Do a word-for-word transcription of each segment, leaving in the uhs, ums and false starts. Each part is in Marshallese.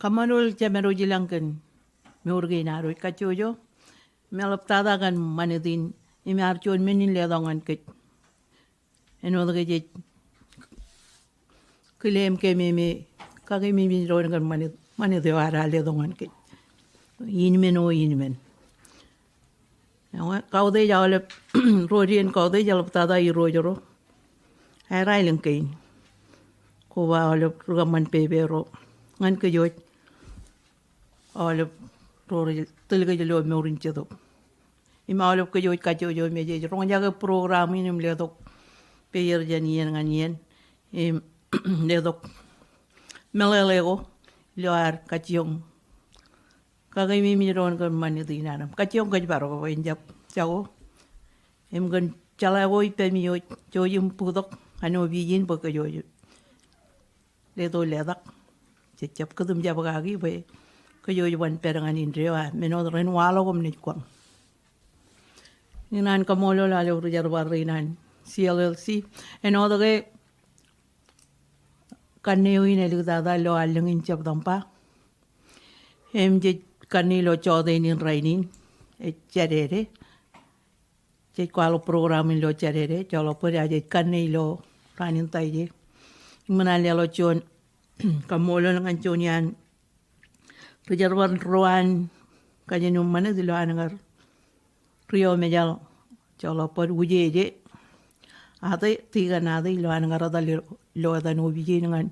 Kaṃṃoolol Jemedwōj ilañ kōn mour kein ad wōj kajjojo. Im eḷaptata kōn ṃanit in im ear juon men in letok ñan kōj. Āinwōt ke jej kile im keememej, kakeememej doon kōn ṃanit, ṃanit eo ad ear letok ñan kōj. Inmen o inmen. Ewe, kautiej aolep, ro dien kautiej eḷaptata irooj ro aer aelōñ kein. Koba aolep ri kōṃṃan pepe ro ñan kōj wōj. Aolep ro rej tōl kōj ilo mour in jetōb. Im aolep kōj wōj kajjojo me jej roñjake program in im letok peier jān iien ñan iien. Im letok meḷeḷe ko ilo ad kajjioñ kakeememej doon kōn ṃanit in ad im kajjioñ kōjparok bwe en jab jako. Im kōn jeḷā ko ippemi wōj, jouj im bōktok ñan opiij in bwe kōj wōj leto letak. Jej jab kūt im jab kaki bwe kōj wōj ban pād ñan indeeo, a men wōt ren waḷọk im naaj kwañ. Ikōṇaan kaṃṃoolol aolep ri jerbal rein an C L L C. Āinwōt ke kanne eo in eliktata ilo allōñ in September. Im jej kanne ilo jọteen in rainin, ej Jādede. Jej kwaḷọk program in ilo Jādede, joḷọk bōd, a jej kanne ilo raan in Taije. Im ikōṇaan leḷọk juon kaṃṃoolol ñan juon iaan ri jerbal ro an kajin im ṃanit ilo an kar ri-eo mejaḷ, joḷọk bōd, Ujeje Ate, Tikōn Ate, ilo an kar etal ilo etan opiij in ñan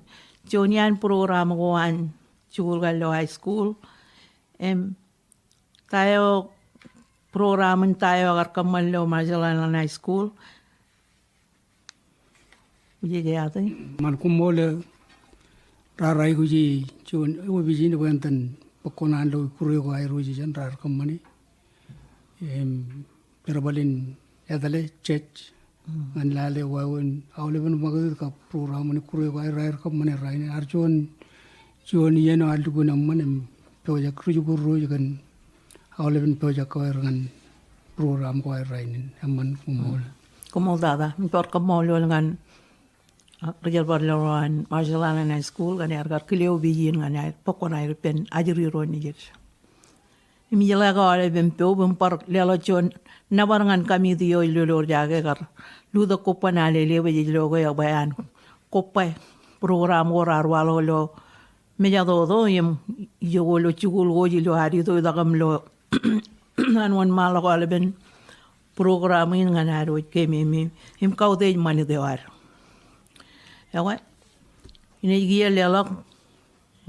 juon iaan program ko an jikuuḷ ko ilo high school. Im ta eo program in ta eo ekar kōṃṃan ilo Marshall Islands High School? Ujeje Ate. Eṃṃan, koṃṃool, e, raar aikuji juon opiij in bwe en itōn bōk kuṇaan ilo ikkure ko aer wōj jān raar kōṃṃane. Im jerbal in etale, jej, ñan lale wāween aolepen ṃakūtkūt kab program in ikkure ko aer raar kōṃṃane rainin. Ear juon, juon iien eo ear lukkuun eṃṃan im pojak ri jikuuḷ ro ej kōn aolepen pojak ko aer ñan program ko aer rainin. Eṃṃan, koṃṃool. Koṃṃool tata. Im bar kaṃṃoolol ñan, a, ri jerbal ro an Marshall Islands High School kōn aer kar kile opiij in ñan aer bōk kuṇaer ippān ajri ro nejid. Im ijeḷā ke aolepen poub im bar leḷọk juon nōbar ñan committee eo ilo lorjake kar lutōk kobban alele bwe jej lo ke bwe an kobba program ko raar waḷọk ilo mejatoto im ijoko ilo jikuuḷ ko ilo ad itoitak im lo an wōnṃaanḷọk aolepen program in ñan ad wōj keememej im kautiej ṃanit eo ad. Ekwe, inaaj kiiō leḷọk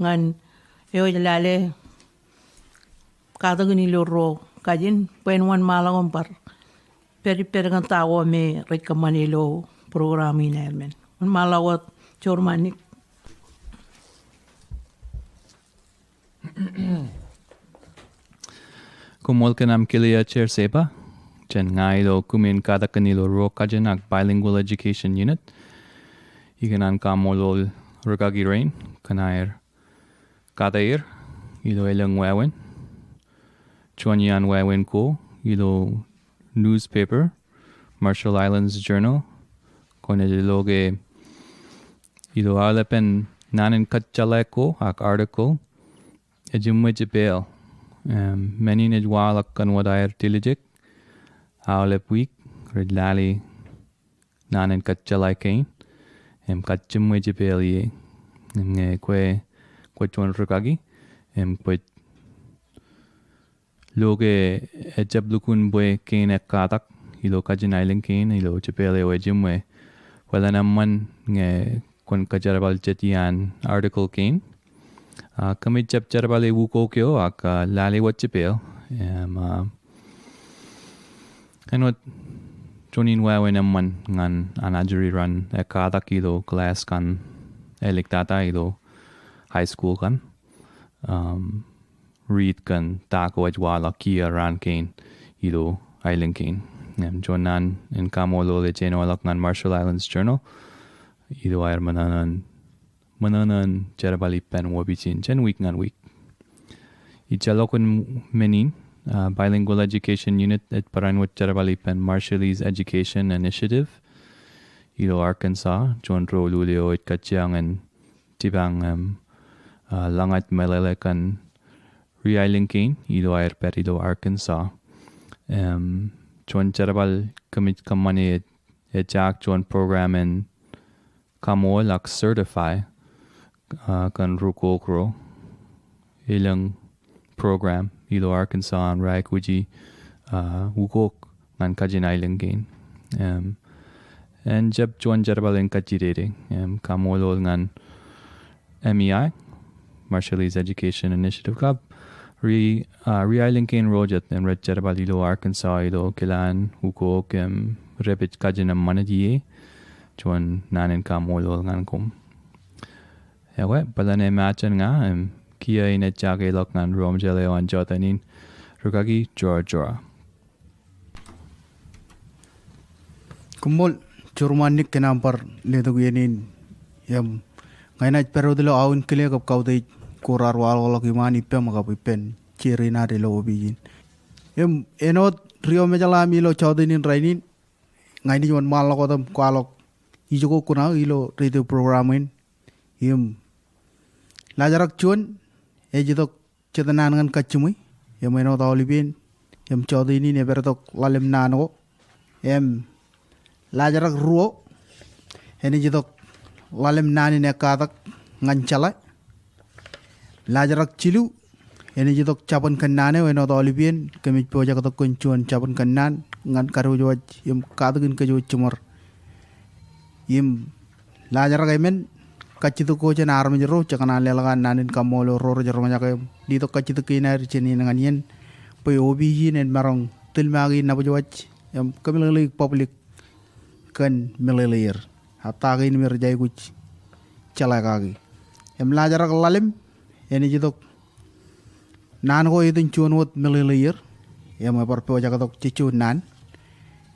ñan eo ej lale katakin ilo ruo kajin bwe en wōnṃaanḷọk im bar pād ippād ñan ta ko me rej kōṃṃane ilo program in aer men. Wōnṃaanḷọk wōt, Joormanik. Koṃṃool kōn aṃ kile, a, Chair Seba. Jān ña ilo kumi in katakin ilo ruo kajin ak Bilingual Education Unit, ikōṇaan kaṃṃoolol rūkaki rein kōn aer kate er ilo elōñ wāween. Juon iaan wāween ko ilo newspaper, Marshall Islands Journal, kwōnaaj lo ke ilo aolepen naan in kōjjeḷā ko ak article, ejiṃwe jipeeḷ. Em, men in ej waḷọk kōn wōt aer tiljek, aolep wiik rej lale naan in kōjjeḷā kein im kajjiṃwe jipeeḷ ie. Im ñe kwe, kwe juon rūkaki im kwōj lo ke ejjab lukkuun bwe kein ekkatak ilo kajin aelōñ kein ilo jipeeḷ eo ejiṃwe, kwōlen eṃṃan ñe kwōn kōjerbal jet iaan article kein. A, kōmij jab jerbal eukok eo ak, a, lale wōt jipeeḷ. Im, a, āinwōt juon in wāween eṃṃan ñan an ajri ran ekkatak ilo class kaṇ eliktata ilo high school kaṇ. Um, riit kōn ta ko ej waḷọk kiiō raan kein ilo aelōñ kein. Im juon naan in kaṃṃoolol ej āinwōt ḷọk ñan Marshall Islands Journal. Ilo aer ṃōṇōṇō in ṃōṇōṇō in jerbal ippān opiij in jān wiik ñan wiik. Ijjalokin men in, a, Bilingual Education Unit ej barāinwōt jerbal ippān Marshallese Education Initiative ilo Arkansas, juon doulul eo ej kajjioñ in jipañ im, uh, lañ ej meḷeḷe kōn ri-aelōñ kein ilo aer pād ilo Arkansas. Im, juon jerbal kōmij kōṃṃane ej, ej jaak juon program in kaṃool ak certify, uh, kōn ri-ukok ro. Elōñ program ilo Arkansas an raikuji, uh, ukok ñan kajin aelōñ kein. Im, en jab juon jerbal in kajjidede. Im, kaṃoolol ñan M E I, Marshallese Education Initiative, kab ri, uh, ri-aelōñ kein ro jet im rej jerbal ilo Arkansas ilo kilaan ukok im rej pād kajin eṃṃan ej ie juon naan in kaṃoolol ñan koṃ. Ekwe, bōlen emōj ña, im, kiiō in ejjakeḷọk ñan ri-oṃjeel eo an jota in, rūkaki Jora Jora. Koṃṃool, Jora Nick, kōn aṃ bar letok iien in. Im, ña inaaj pād wōt ilo aō in kile kab kautiej ko raar waḷọkḷọk iṃaan ippem kab ippān Jerry Nat ilo opiij in. Im, āinwōt ri-omejeḷ eo aṃ ilo jota in rainin, ña inaaj wōnṃaanḷọk wōt im kwaḷọk ijoko kuṇaō ilo radio program in. Im, laajrak juon ej itok jet naan ñan kajjiṃwe, im āinwōt aolepān, im jota in ej pād itok ḷalem naan ko. Im, laajrak ruo enaaj itok ḷalem naan in ekkatak ñan jeḷā. Laajrak jilu enaaj itok jabōn kōnnaan eo, āinwōt aolepān kōmij pojak tok kōn juon jabōn kōnnaan ñan kadiwōjwōj im katakin kōj wōj jiṃor. Im, laajrak emān, kajjitōk ko jān armej ro, jekōṇaan leḷọk an naan in kaṃṃoolol ro rej roñjake im letok kajjitōk kein aer jān iien ñan iien bwe opiij in en maroñ tilmaaki nabōjwōj im kōmeḷeḷeik public kōn meḷeḷeier. Ak ta kein me rej aikuj jeḷā kaki. Im, laajrak ḷalem enaaj itok naan ko etan juon wōt meḷeḷeier, im ebar pojak tok jejjo naan.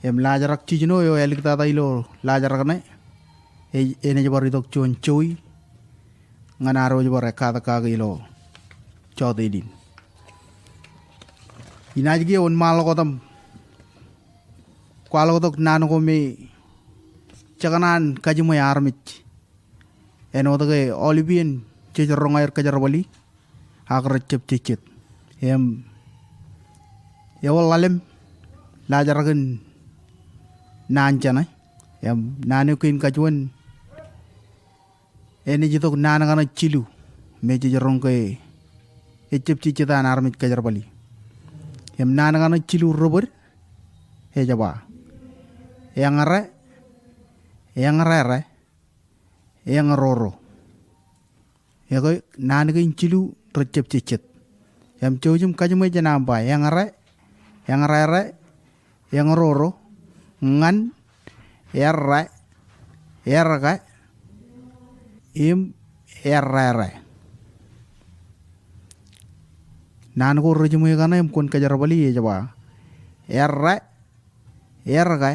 Im, laajrak jiljino eo āliktata ilo laajrak ṇe, e, enaaj bar itok juon jowi ñan ad wōj bar ekkatak kaki ilo jota in. Inaaj kiiō wōnṃaanḷọk wōt im kwaḷọk tok naan ko me jekōṇaan kajiṃwe armej. Āinwōt ke aolepān jej roñ aer kōjerbali, ak rej jab jejjet. Im, ewōr ḷalem, laajrak in naan jeṇe. Im, naan eo kein kajuon, enaaj itok naan kaṇe jilu, me jej roñ ke ejjab jejjet an armej kōjerbali. Im, naan kaṇe jilu rebōd, ej ba, eñrā, eñrāra, eñroro. Ekwe, naan kein jilu rej jab jejjet. Im, jouj im kajiṃwe jān aṃ ba, eñrā, eñrāra, eñroro, ñan, errā, erkā, im, errāra. Naan ko rejiṃwe kaṇe im kwōn kōjerbali ej ba, errā, erkā,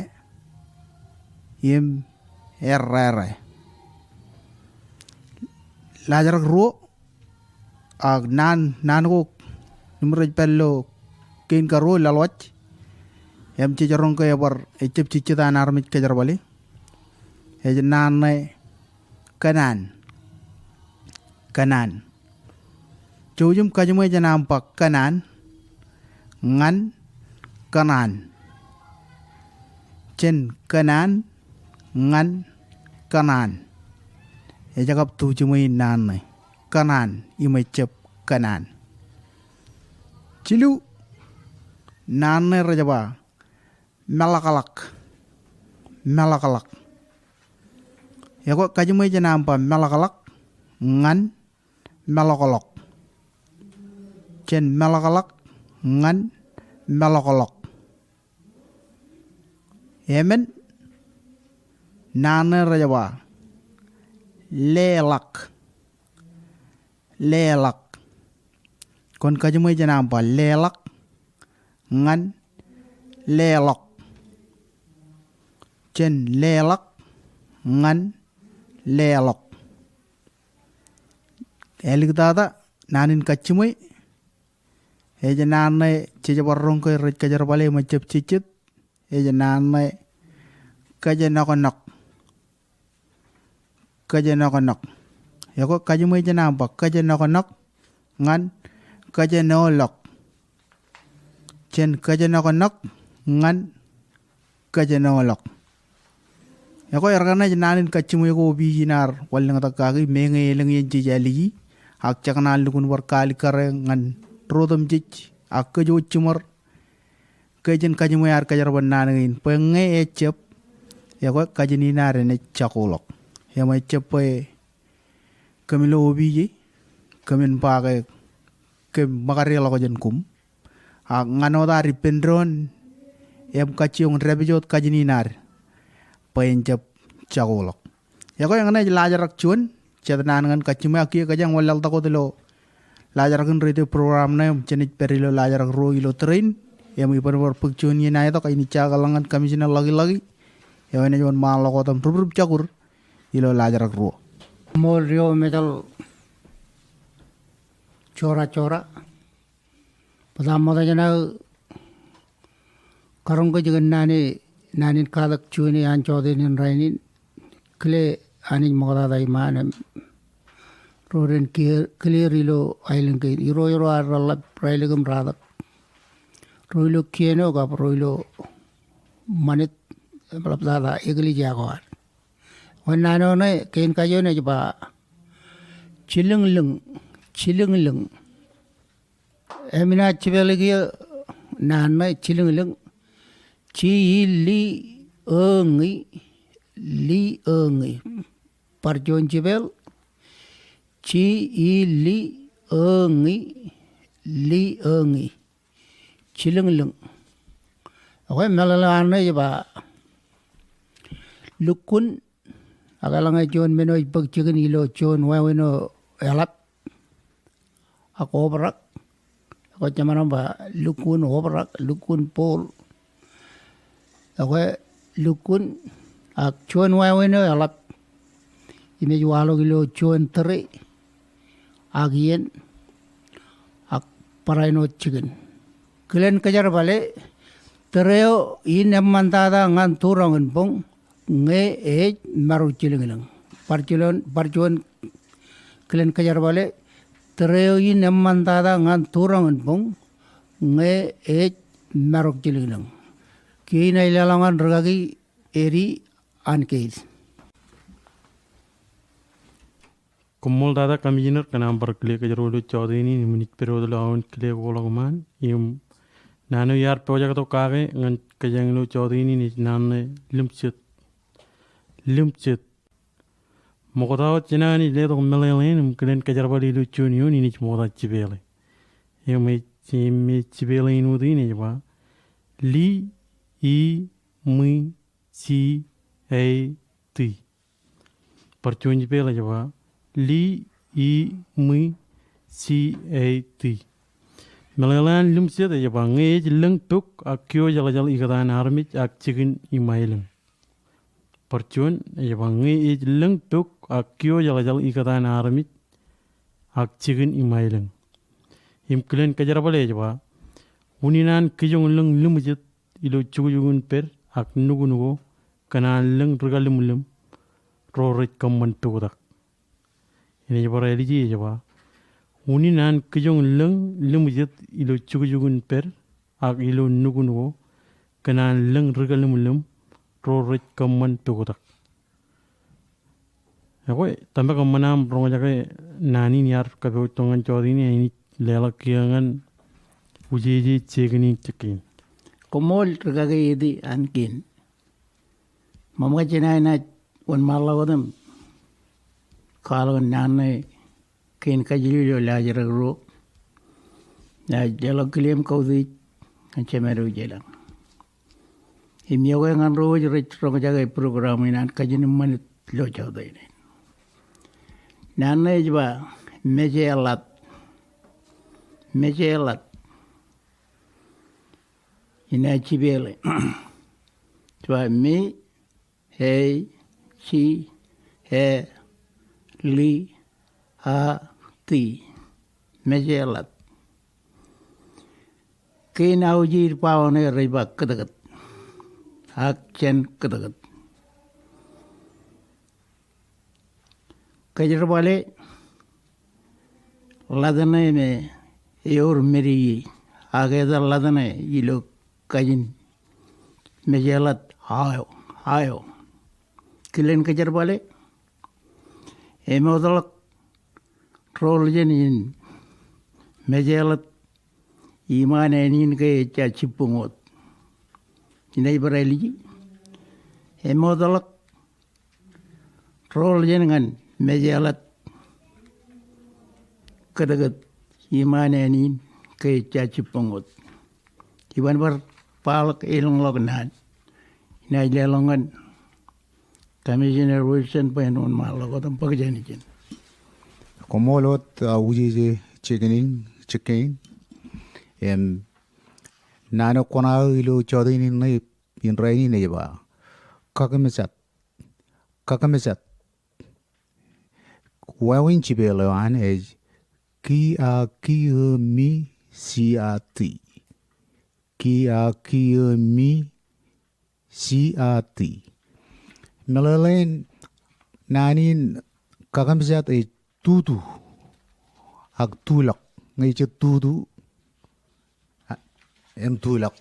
im, errāra. Laajrak ruo, ak naan, naan ko, im rej pād ilo kein karuo laḷwaj. Im jej roñ ke ebar ejjab jejjet an armej kōjerbali. Ej naan ṇe kōnaan. Kōnaan. Jouj im kajiṃwe jān aṃ ba kōnaan, ñan, kōṇaan. Jān kōnaan, ñan, kōṇaan. Ej kab tujiṃwe in naan ṇe. Kōṇaan, im ejjab kōnaan. Jilu, naan ṇe rej ba, meḷọkḷọk. Meḷọkḷọk. Ekwe, kajiṃwe jān aṃ ba meḷọkḷọk, ñan, meḷọkḷọk. Jān meḷọkḷọk, ñan, meḷọkḷọk. Emān, naan ṇe rej ba, leḷọk. Leḷọk. Kwōn kajiṃwe jān aṃ ba leḷọk, ñan, leḷọk. Jān leḷọk, ñan, leḷọk. Āliktata, naan in kajjiṃwe, ej naan ṇe jej bar roñ ke rej kōjerbale im ejjab jejjet, ej naan ṇe kōjenọknọk. Kōjenọknọk. Ekwe kajiṃwe jān aṃ ba kōjenọknọk ñan kōjenoḷọk. Jān kōjenọknọk ñan kōjenoḷọk. Ekwe erkenaaj naan in kajjiṃwe ko opiij in ear wanlōñtak kaki, meñe elōñ iien jej āliji, ak jekōṇaan lukkuun bar kaalikkare ñan ri otemjej ak kōj wōj jiṃor, ke jen kajiṃwe ad kōjerbal naan kein, bwe ñe ejab, ekwe kajin in ad enaaj jakoḷọk. Im ejab bwe kōm ilo opiij e, kōmin ba ke kōm ṃōkajjeḷọk jān koṃ. Ak ñan wōt ad ippān doon im kajjioñ dāpij wōt kajin in ad bwe en jab jakoḷọk. Ekwe eñṇe ej laajrak juon jet naan ñan kajjiṃwe, ak kiiō kōjeañ wanlaḷtak wōt ilo laajrak in radio program ṇe im jenaaj pād ilo laajrak ruo ilo tōre in. Im iban bar bōk juon iien aetok, inaaj jakeḷọk ñan Commissioner Lucky Lucky eo enaaj wōnṃaanḷọk wōt im rup rup jakur ilo laajrak ruo. Ṃool eo metal Jora Jora. Bōtab ṃokta jān aō karoñ kōj kōn naan e, naan in katak juon e an jọteen in rainin, kile Anij ṃoktata iṃaan im ro ren kile er ilo aelōñ kein. Irooj ro ad reḷḷap, raelōñ im ratak, ro ilo kien eo kab ro ilo ṃanit im ḷaptata eklejia ko ad. Wōn naan eo ṇe kein kajoor ej ba jilōñlōñ, jilōñlōñ. Im inaaj jipeḷ kiiō naan ṇe jilōñlōñ. Ji i li ō ñi, li ō ñi. Bar juon jipeḷ. Ji i li ō ñi, li ō ñi. Jilōñlōñ. Ekwe meḷeḷe eo an ṇe ej ba lukkuun, ak eḷaññe juon men eo ej bōk jikin ilo juon wāween eo eḷap ak obrak. Ekwe jeṃaanḷọk ba lukkuun obrak, lukkuun ball. Ekwe lukkuun ak juon wāween eo eḷap im ej waḷọk ilo juon tōre ak iien ak barāinwōt jikin. Kilen kōjerbale, tōre eo in eṃṃantata ñan tūroñ in boñ, ñe ej marok jilōñlōñ. Bar juon, bar juon kilen kōjerbale, tōre eo in eṃṃantata ñan tūroñ in boñ, ñe ej marok jilōñlōñ. Kiiō inaaj leḷọk ñan rikaki Eddie Ankins. Koṃṃool tata Commissioner kōn aṃ bar kile kōjro ilo jọteen in, im inaaj pād wōt ilo aō kile ko ḷọk iṃaan. Im naan eo iar pojak tok kake ñan kōjeañ ilo jọteen in ej naan ṇe limjet. Limjet. Ṃokta wōt jān aō naaj letok meḷeḷein im kilen kōjerbale ilo juon eoon, inaaj ṃokta jipeḷe. Im ej, im ej jipeḷe in wōt in ej ba, li, i, ṃi, ji, e, ti. Bar juon jipeḷ ej ba, li, i, ṃi, ji, e, ti. Meḷeḷe an limjet ej ba, ñe ej lōñ pok ak kiojeḷjeḷ ikōtaan armej ak jikin im aelōñ. Bar juon ej ba, ñe ej lōñ pok ak kiojeḷjeḷ ikōtaan armej ak jikin im aelōñ. Im kilen kōjerbale ej ba, unin an kijoñ lōñ limjet ilo jukjuk in pād ak nukun ko kōn an lōñ ri-kalimlim ro rej kōṃṃan poktak. Inaaj bar ālije ej ba, unin an kijoñ lōñ limjet ilo jukjuk in pād ak ilo nukun ko kōn an lōñ ri-kalimlim ro rej kōṃṃan poktak. Ekwe, tōmak eṃṃan aṃ roñjake naan in iar kapooj tok ñan jọteen in, inaaj leḷọk kiiō ñan Ujeje Jekin in jikin. Koṃṃool rikaki Eddie Ankins. Ṃōṃkaj jān aō naaj wōnṃaanḷọk wōt im kwaḷọk naan ṇe kein kajiljilimjuon ilo laajrak ruo. Inaaj leḷọk kile im kautiej ñan Jemān Ujeḷañ im iọkwe ñan ro wōj rej roñjake program in an Kajin im Ṃanit ilo jọteen in. Naan ṇe ej ba, mejeḷat. Mejeḷat. Inaaj jipeḷe. Ej ba, me, e, ji, e, ḷi, a, ti. Mejeḷat. Kein aujeiid baaṃle rej ba kōtkōt. Ak jān kōtkōt. Kōjerbale, ḷatṇe me ewōr medeie, ak etal ḷatṇe ilo kajin Mājālōt aō, aō. Kilen kōjerbale, emootḷọk rool jān in Mājālōt iṃaan āne in ke ejja jibboñ wōt. Inaaj bar āliji, emootḷọk rool jān ñan Mājālōt kōtkōt iṃaan āne in ke ejja jibboñ wōt. Iban bar kwaḷọk elōñḷọk naan. Inaaj leḷọk ñan Commissioner Wilson bwe en wōnṃaanḷọk wōt im bōk jān ijin. Koṃṃool wōt, a, Wūjeje Jekinin, Jekein. Im, naan eo kwōnaaj ilo jọteen in ṇe in rainin ej ba, kakemejat, kakemejat. Wāween jipeeḷ eo an ej ki a ki e mi si a ti. Ki a ki e mi si a ti. Meḷeḷein naan in kakemejat ej tutu ak tulọk. Ñe ej tutu, a, im tulọk.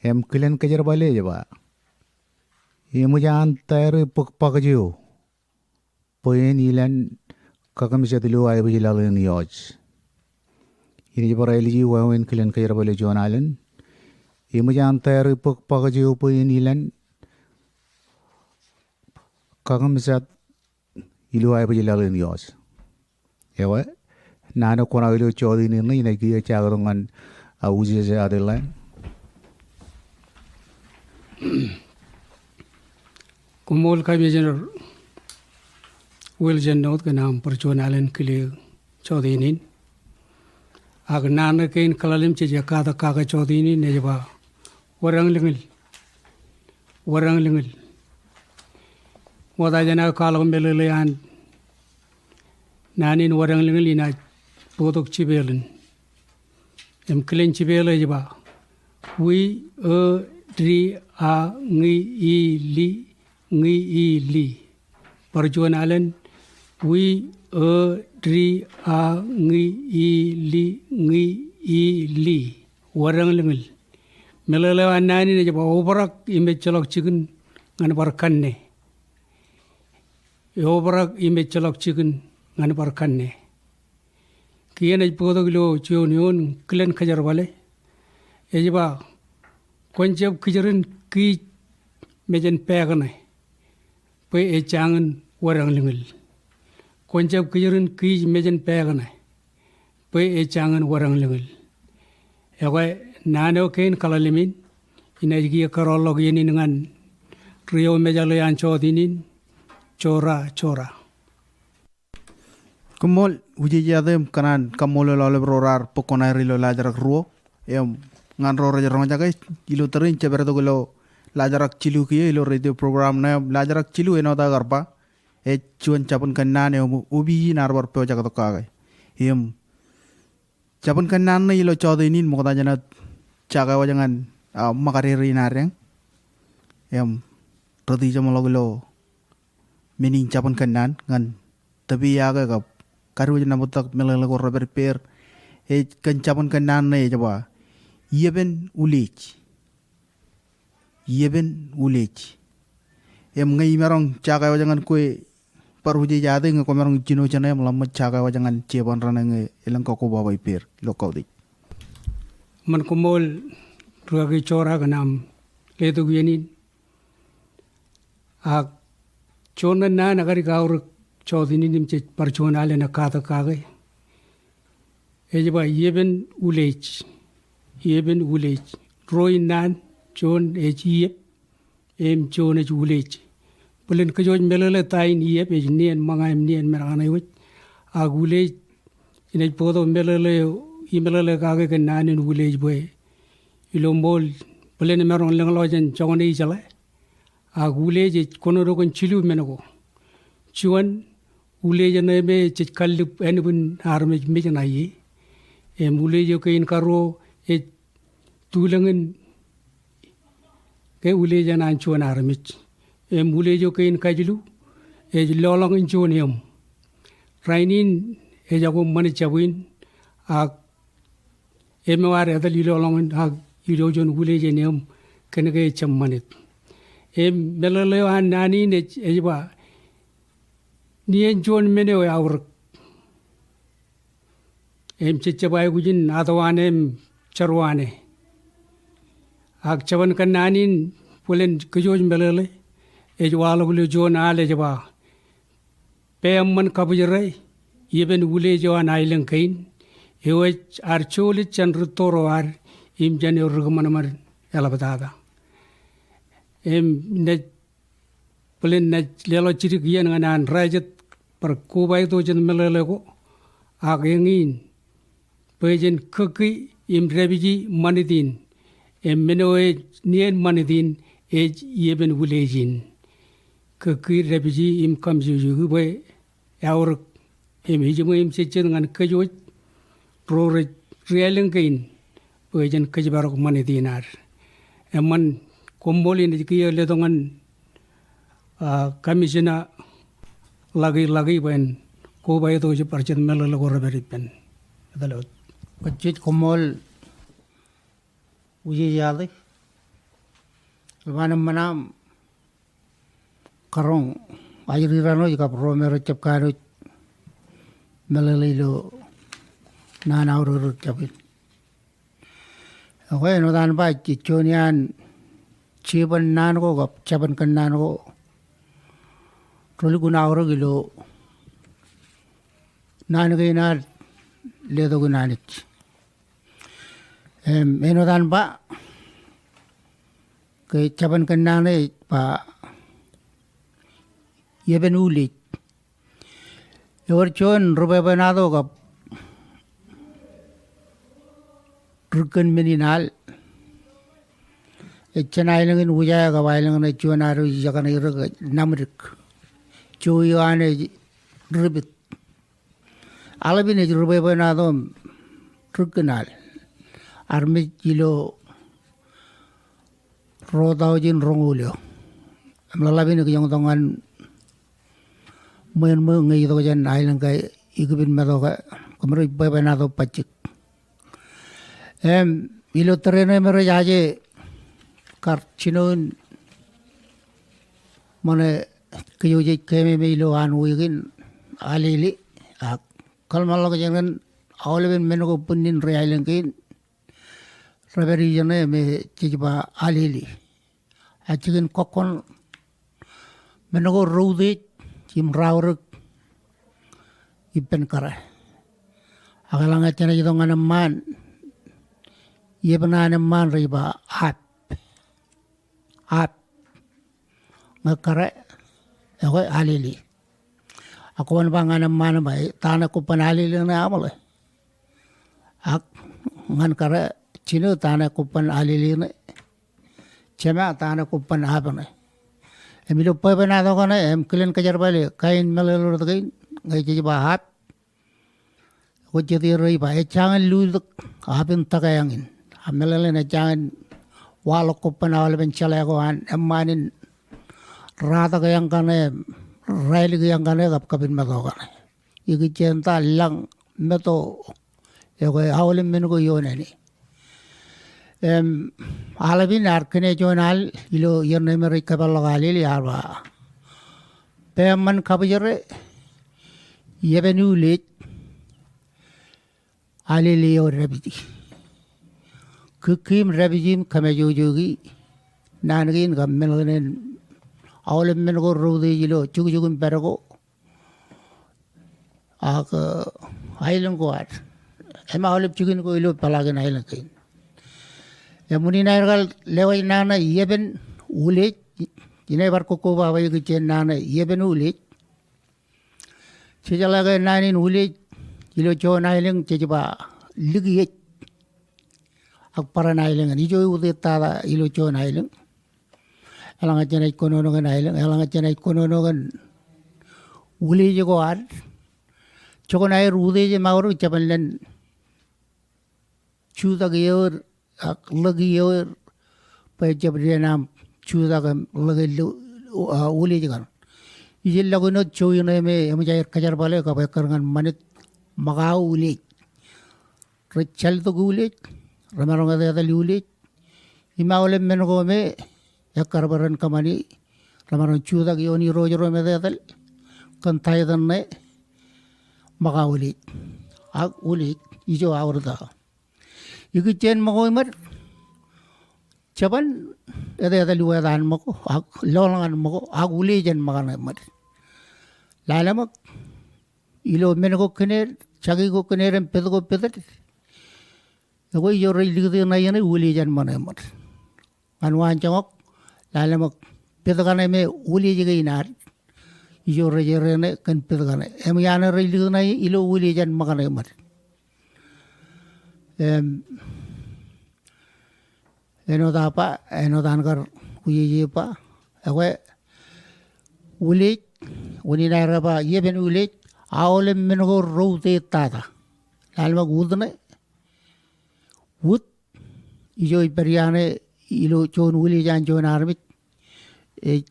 Im kilen kōjerbale ej ba, eṃōj an tare bōk pakōj eo bwe en ilān kakemejat ilo aebōj laḷ in iọọj. Inaaj bar āliji wāween kilen kōjerbale juon alen. Eṃōj an tare bōk pakōj eo bwe en ilān kakemejat ilo aebōj laḷ in iọọj. Ewe, naan eo kwōnaaj ilo jọteen in ṇe, inaaj kiiō jaketok ñan, a, Wūjeje Adelai. Koṃṃool Commissioner Wilson Note kōn aṃ bar juon alen kile jọteen in. Ak naan eo kein kaḷalem jej katak kake jọteen in ej ba, wōdañlōñil. Wōdañlōñil. Ṃokta jān aō kwaḷọk meḷeḷe an naan in wōdañlōñil inaaj bōktok jipeeḷ in. Im kilen jipeeḷ eo ej ba, wi, e, di, a, ñi, i, li, ñi, i, li. Bar juon alen, wi, e, di, a, ñi, i, li, ñi, i, li. Wōdañlōñil. Meḷeḷe eo an naan in ej ba obrak im ejjeḷọk jikin ñan bar kanne. Obrak im ejjeḷọk jikin ñan bar kanne. Kiiō ej bōktok ilo juon eoon kilen kōjerbale. Ej ba, kwōn jab kijerin kiij mejān pāākṇe bwe ejjañin wōdañlōñil. Kwōn jab kijerin kiij mejān pāākṇe bwe ejjañin wōdañlōñil. Ekwe naan eo kein kaḷalem in, inaaj kiiō kōrọọlḷọk iien in ñan ri-eo mejale an jọteen in, Jora, Jora. Koṃṃool, Wūjeje Ate, im kōṇaan kaṃṃoolol aolep ro raar bōk kuṇaer ilo laajrak ruo. Im ñan ro rej roñjake, ilo tōre in jab bar itok ilo laajrak jilu kiiō ilo radio program ṇe, laajrak jilu āinwōt aō kar ba, ej juon jabōn kōnnaan eo im opiij in ear bar pojektok kake. Im jabōn kōnnaan ṇe ilo jọteen in ṃokta jān aō jakewōj ñan, a, ṃōkade rein adeañ. Im rej ijeṃḷọk ilo men in jabōn kōnnaan ñan tōpiyake kab kadiwōj nabōjtak meḷeḷe ko rej pād ippāer. Ej kōn jabōn kōnnaan ṇe ej ba, Iepān Ulej. Iepān Ulej. Im ñe imaroñ jakewōj ñan kwe bar Wūjeje Ate ñe kwōmaroñ jino jeṇe im ḷak ṃōj jakewōj ñan jeban raṇe ñe elōñ kakkobaba ippāer ilo kautiej. Ṃōn, koṃṃool rūkaki Jora kōn aṃ letok iien in. Ak juon ṇe naan ekadik aorōk jọteen in im jej bar juon alen katak kake. Ej ba Iepān Ulej. Iepān Ulej. Ruo in naan, juon ej iep, im juon ej ulej. Bōlen kōj wōj meḷeḷe ta in iep, ej nien ṃōñā im nien men kaṇe wōj. Ak ulej, inaaj bōktok meḷeḷe, imeḷeḷe kake kōn naan in ulej bwe ilo ṃool, bōlen emaroñ lōñḷọk jān joñan eo ijeḷā. Ak ulej ej kōnono kōn jilu men ko. Juon, ulej ṇe me jej kallib ānbwin armej mej ṇae ie. Im ulej eo kein karuo ej tulōñin ke ulej eṇ an juon armej. Im ulej eo kein kajilu ej lọḷọk in juon eṃ. Rainin ejako ṃanit jab in, ak im eo ad etal ilowaan, ak ilo juon wūlej eṇ im kōnke ejab ṃanit. Im meḷeḷe eo an naan in ej, ej ba, nien juon men eo eaorōk. Im jejjab aikuj in ato ane im jerro ane. Ak jeban kōnnaan in bōlen kōj wōj meḷeḷe, ej waḷọk ilo juon al ej ba, pād eṃṃan kabwijere, iien wūlej eo an aelōñ kein, eo ej ad jolōt jān rūtto ro ad, im jān eo ri kōṃanṃan eḷaptata. Im naaj bōlen naaj leḷọk jidik iien ñan an rej jet bar kobaik tok jet meḷeḷe ko, ak eñin, bwe jen kōkki im dāpiji ṃanit in, im men eo ej nien ṃanit in, ej iien wūlej in. Kōkki, dāpiji im kaṃjukjuki bwe eaorōk im ejiṃwe im jejjet ñan kōj wōj ro rej ri aelōñ kein bwe jen kōjparok ṃanit in ad. Eṃṃan, koṃṃool in ej kiiō letok ñan, ah, Commissioner Lucky, Lucky bwe en kobaik tok jet bar jet meḷeḷe ko rej pād ippān. Etal wōt. Kōj jej koṃṃool Wūjeje Ate. Eḷap an eṃṃan aṃ karoñ ajri raṇ wōj kab ro me rej jab kanooj meḷeḷe ilo naan aorōk ri jab in. Ekwe, āinwōt an ba, ej juon iaan jeban naan ko kab jeban kōnnaan ko relukkuun aorōk ilo naan kein ad letok in Anij. Im, āinwōt an ba, ke jeban kōnnaan ej ba, iien wūlej. Ewōr juon ri bwebwenato kab ri kōn men in al. Ej jān aelōñ in Wūjae kab aelōñ ṇe juon ad ijekaṇe ro ke Namdik. Jowi eo an ej Ripit. Aḷap in ej ri bwebwenato im ri kōn al. Armej ilo ruo taujin roñoul eo. Im ḷaḷap in ekijoñ tok ñan ṃweo ṃweo ñe itok jān aelōñ ko ikipin meto ke kōmro ej bwebwenato bajjek. Im ilo tōre ṇe me rej aje kar jino in ṃōṇe kōj wōj ej keememej ilo an wiik in, Alele, ak kōḷmānḷọkjeṇ kōn aolepen men ko bwinnin ri aelōñ kein rej pād ijeṇe me jej ba Alele. A jikin kọkkọṇ men ko reutiej im raorōk ippān kōrā. Ak eḷaññe jenaaj itok ñan eṃṃaan, iien an eṃṃaan rej ba Ap. Ap. Ñe kōrā, ekwe Alele. Ak kwōban ba ñan eṃṃaan im ba, e, ta ṇe kwōban Alele ṇe aṃle? Ak ñan kōrā, jino, ta ṇe kwōban Alele ṇe? Jema, ta ṇe kwōban Ap ṇe? Im ilo bwebwenato kaṇe, im kilen kōjerbale kain meḷeḷe rot kein, ñe jej ba Ap, kwōj jet er rej ba, ejjañin lutōk Ap in tōkeañ in. A meḷeḷein ejjañin waḷọk kwōban aolepen jeḷā ko an eṃṃaan in ratōkeañ kaṇe, raelōkeañ kaṇe kab kapin meto kaṇe. Ikijjeen ta lañ meto, ekwe aolep men ko ioon āne. Im, aḷap in ear kine juon al ilo iien ṇe me rej kōpeḷḷọk Alele, ear ba, pād eṃṃan kabwijere, iien wūlej, Alele eo dāpiji. Kūkki im dāpiji im kōmājojoiki naan kein kab meḷeḷein aolep men ko reutiej ilo jukjuk im pād ko. Ak, e, aelōñ ko ad. Im aolep jikin ko ilo peḷaakin aelōñ kein. Im unin aer kar lewōj naan ṇe iien wūlej, inaaj bar kōkkoba bwe ikijjeen naan ṇe iien wūlej. Jejeḷā ke naan in wūlej ilo juon aelōñ jej ba Likiej. Ak barāinwōt aelōñ in, ijo eutiej tata ilo juon aelōñ. Eḷaññe jenaaj kōnono kōn aelōñ, eḷaññe jenaaj kōnono kōn wūlej ko ad, joñan aer utiej im aorōk jeban lōn jutak ioer, ak ḷōk ioer, bwe jab dān aṃ jutak im ḷōk ilo, a, wūlej kaṇ. Ijellọkin wōt jowi ṇe me eṃōj aer kōjerbale kab ekkar ñan ṃanit ṃōkao uliej. Rej jāltok uliej, remaroñ etetal uliej. Im aolep men ko me ekkar bwe ren kōṃṃani, remaroñ jutak ioon irooj ro im etetal kōn tithe ṇe ṃōkao uliej. Ak uliej ijo aorōk ta. Ikijjien ṃōko iṃōd, jeban etetal iwōj an ṃōko, ak lolōñ an ṃōko, ak uliej jān ṃōkaṇe ṃōd. Lale ṃōk, ilo men ko kine, jaki ko kine, im pet ko pet. Ekwe ijo rej likūti ṇa iien ṇe uliej jān ṃōkaṇe ṃōd. Ñan waanjoñak, lale ṃōk pet kaṇe me uliej kein ad. Ijo rej errā ṇe kōn pet kaṇe. Im iaan rej likūt ṇa ilo uliej jān ṃōkaṇe ṃōd. Im, āinwōt aō ba, āinwōt an kar ujeje ba. Ekwe, uliej, unin aer ba, iepān uliej, aolep men ko reutiej tata. Lale ṃōk ut ṇe, ut, ijo ej pād iaan e ilo juon uliej an juon armej. Ej,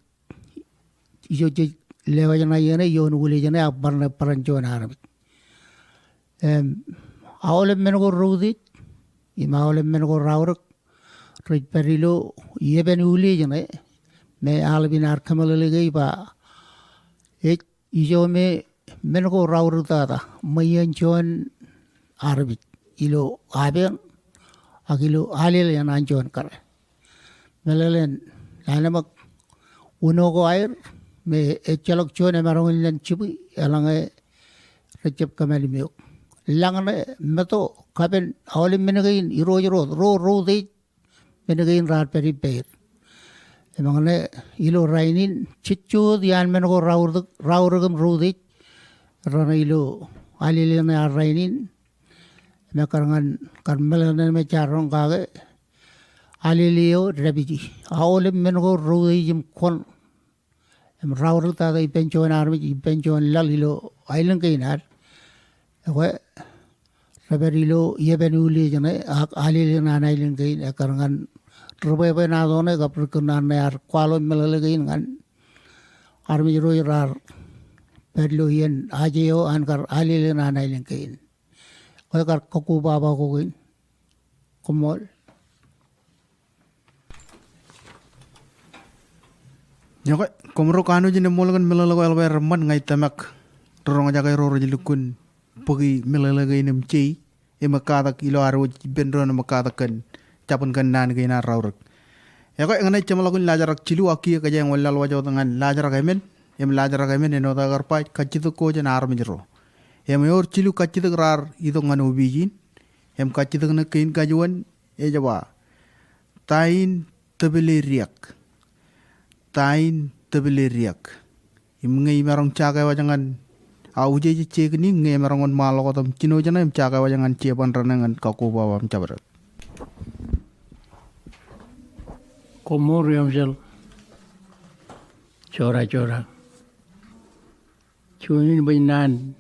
ijo jej lewōj ṇa iien ṇe ioon uliej ṇe ak bar ṇe bōran juon armej. Im, aolep men ko reutiej, im aolep men ko raorōk, rej pād ilo iepān uliej ṇe, me aḷap in ear kōmeḷeḷe ke ej ba, ej ijo me men ko raorōk tata, ṃweien juon armej, ilo apeeṇ, ak ilo alel eṇ an juon kōrā. Meḷeḷein, lale ṃōk uno ko aer, me ejjeḷọk juon emaroñ in lōñ jibwi, eḷaññe rejjab kōṃṃan im eok. Lañ ṇe, meto, kapen, aolep men kein, irooj ro, ro, reutiej, men kein raar pād ippāer. Eṃōk ṇe ilo rainin, jejjo wōt iaan men ko raorōk, raorōk im reutiej, raṇe ilo alel ṇe an rainin, im ekkar ñan kar meḷeḷe ṇe me jaar roñ kake, alel eo dāpiji. Aolep men ko reutiej im kwōn im raorōk tata ippān juon armej, ippān juon laḷ ilo aelōñ kein ad. Ekwe, rej pād ilo iepān uliej ṇe, ak alel ṇe an aelōñ kein, ekkar ñan ri bwebwenato ṇe, kab ri kūrṇaan ṇe ear kwaḷọk meḷeḷe kein ñan armej ro raar pād ilo iien aje eo an kar alel ṇe an aelōñ kein. Ekwe kar kakkobaba ko kein. Koṃṃool. Ekwe, koṃro kanooj in eṃṃool kōn meḷeḷe ko eḷap aer eṃṃan. Ña ij tōmak ri roñjake ro rej lukkuun bōki meḷeḷe kein im jei, im ekkatak ilo ad wōj ippān doon im ekkatak kōn jabōn kōnnaan kein ad raorōk. Ekwe, eñṇe ej jeṃḷọkin laajrak jilu, ak kiiō kōjeañ wōnlaḷwaj wōt ñan laajrak emān, im laajrak emān āinwōt aō kar ba ej kajjitōk ko jān armej ro. Im ewōr jilu kajjitōk raar itok ñan opiij in, im kajjitōk ṇe kein kajuon, ej ba, ta in tōplediak. Ta in tōplediak. Im ñe imaroñ jakewōj ñan, a, ujejej Jekni, ñe emaroñ wōnṃaanḷọk wōt im jinooj ṇe im jakewōj ñan jeban raṇe ñan kakkobaba im jabdewōt. Koṃṃool Riemsel. Jora, jora. Juon in bwe naan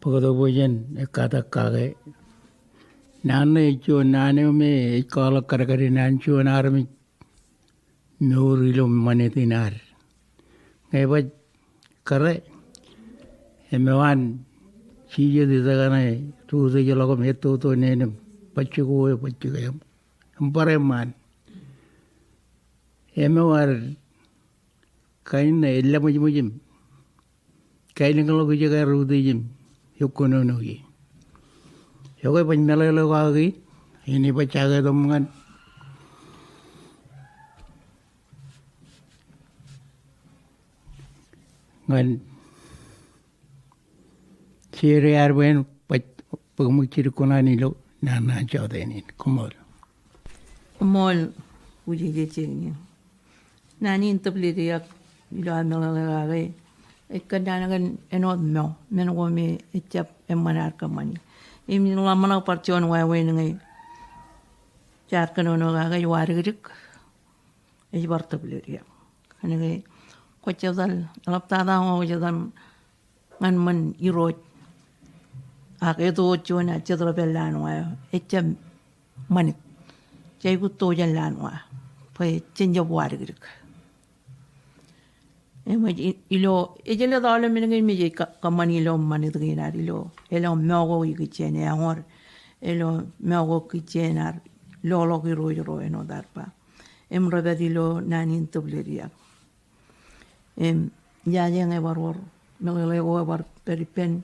bōktok bwe jen ekkatak kake. Naan ṇe ej juon naan eo me ej kwaḷọk kadkadin an juon armej mour ilo ṃanit in ad. Ñe baj kōrā, im eo an jijet ite kaṇe, tutiejḷọk im ettoto neen im bajjek uwe, bajjek eṃ, im bar eṃṃaan. Im eo ad kain ṇe eḷḷaṃōjṃōj im kailōñḷọk ijoko aer utiej im eokōnono ie. Ekwe baj meḷeḷe ko aō kein, im baj jake tok ñan, ñan Jere ear bwe en baj bōk ṃōk jidik kuṇaan ilo naan ṇe an jọteen in. Koṃṃool. Koṃṃool, Ujeje Jekni. Naan in tōplediak ilo aō meḷeḷe kake ej kōnnaan kōn āinwōt mour, men ko me ejjab eṃṃan ad kōṃṃani. Im ij ḷōmṇak bar juon wāween ñe jaar kōnono kake ej wadikdik, ej bar tōplediak. Kōnke kwōj etal, eḷaptata ñe kwōj etal ñan ṃōn irooj. Ak eto wōt juon a jet ḷap āinwōt eo, ejjab ṃanit. Jej aikuj to jān ḷap eo, bwe jen jab wadikdik. Eṃōj i-, ilo, ej jelōt aolep men kein me jej ka-, kōṃṃani ilo ṃanit kein ad ilo, elōñ mook ko ikijjien eañwōd, ilo mook ko ikijjien ad loḷọk irooj ro āinwōt ad ba. Im rej pād ilo naan in tōplediak. Im, ijaje ñe bar wōr, meḷeḷe ko ebar pād ippān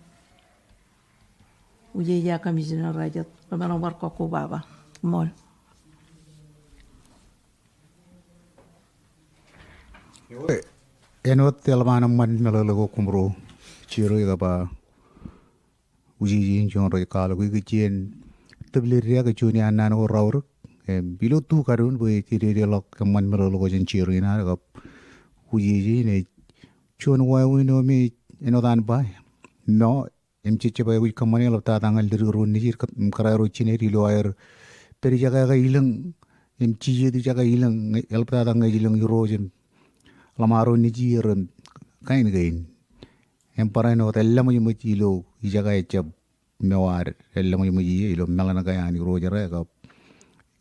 Wūjeje, Commissioner Rājet, remaroñ bar kakkobaba. Ṃool. Āinwōt eḷap an eṃṃan meḷeḷe ko koṃro, jero ikaba, wūjeje in juon rej kwaḷọk ikijjien tōplediak ej juon iaan naan ko raorōk. Im, ilo tu kadoon bwe jej dedeḷọk eṃṃan meḷeḷe ko jān jero in ad kab wūjeje in ej juon wāween eo me āinwōt an ba, ṃō im jejjab aikuj kōṃṃane eḷaptata ñan ledik ro nejid im kōrā ro jined ilo aer pād ijekake ilōñ im jijet ijekake ilōñ, eḷaptata ñe ej ilōñ irooj im ḷōṃaro nejid im kain kein. Im barāinwōt eḷḷaṃōjṃōj ilo ijekake ejjab ṃōwōd, eḷḷaṃōjṃōj ie ilo meḷan ko an irooj ro kab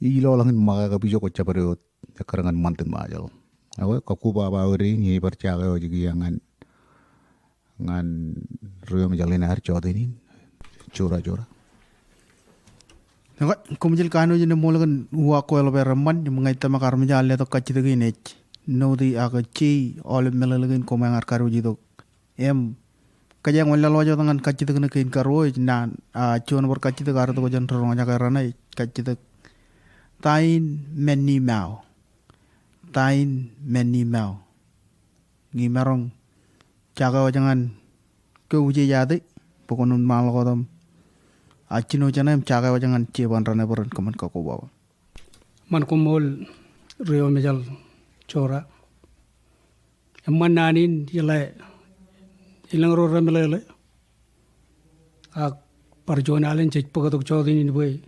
ilo ḷañin ṃōkā kab ijoko jabdewōt ekkar ñan ṃantin Ṃajeḷ. Ekwe, kakkobaba aō dein, ij bar jake wōj kiiō ñan ñan ri-emjeḷ in ad jọteen in. Jora, jora. Ekwe, koṃjeel kanooj in eṃṃool kōn uwaak ko eḷap aer eṃṃan, im ñe itōmak armej ar letok kajjitōk in ej note ak jei aolep meḷeḷe kein koṃeañ ar kadiwōj itok. Im kōjeañ wōnlaḷwaj wōt ñan kajjitōk ṇe kein karuo ej naan, a, juon bar kajjitōk ar itok jān ri-roñjake raṇe ej kajjitōk Ta in men in mao. Ta in men in mao. Ñe imaroñ jake wōj ñan kwe wūjeje ate, bwe kwōn ṃaanḷọk wōt im, a, jino jeṇe im jake wōj ñan jeban raṇe bwe ren kōṃṃan kakkobaba. Eṃṃan, koṃṃool ri-emjeḷ Jora. Eṃṃan naan in, jeḷā elōñ ro remeḷeḷe. Ak bar juon alen jej bōktok jọteen in bwe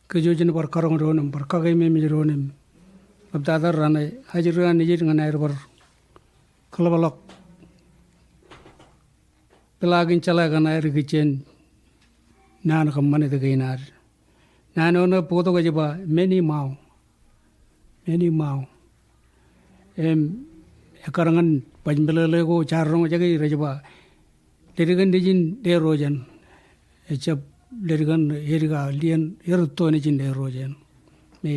kōj jen bar karoñ doon im bar kakeememej doon im ḷaptata raṇe ajri an nejid ñan aer bar kōḷapḷọk peḷaakin jeḷā kaṇ aer ikijjien naan kab ṃanit kein ad. Naan eo ṇe bōktok ej ba men in mao. Men in mao. Im ekkar ñan baj meḷeḷe ko jaar roñjake rej ba ledik in nejin lerooj eṇ. Ejjab ledik in edik a lien, erūtto nejin lerooj eṇ. Me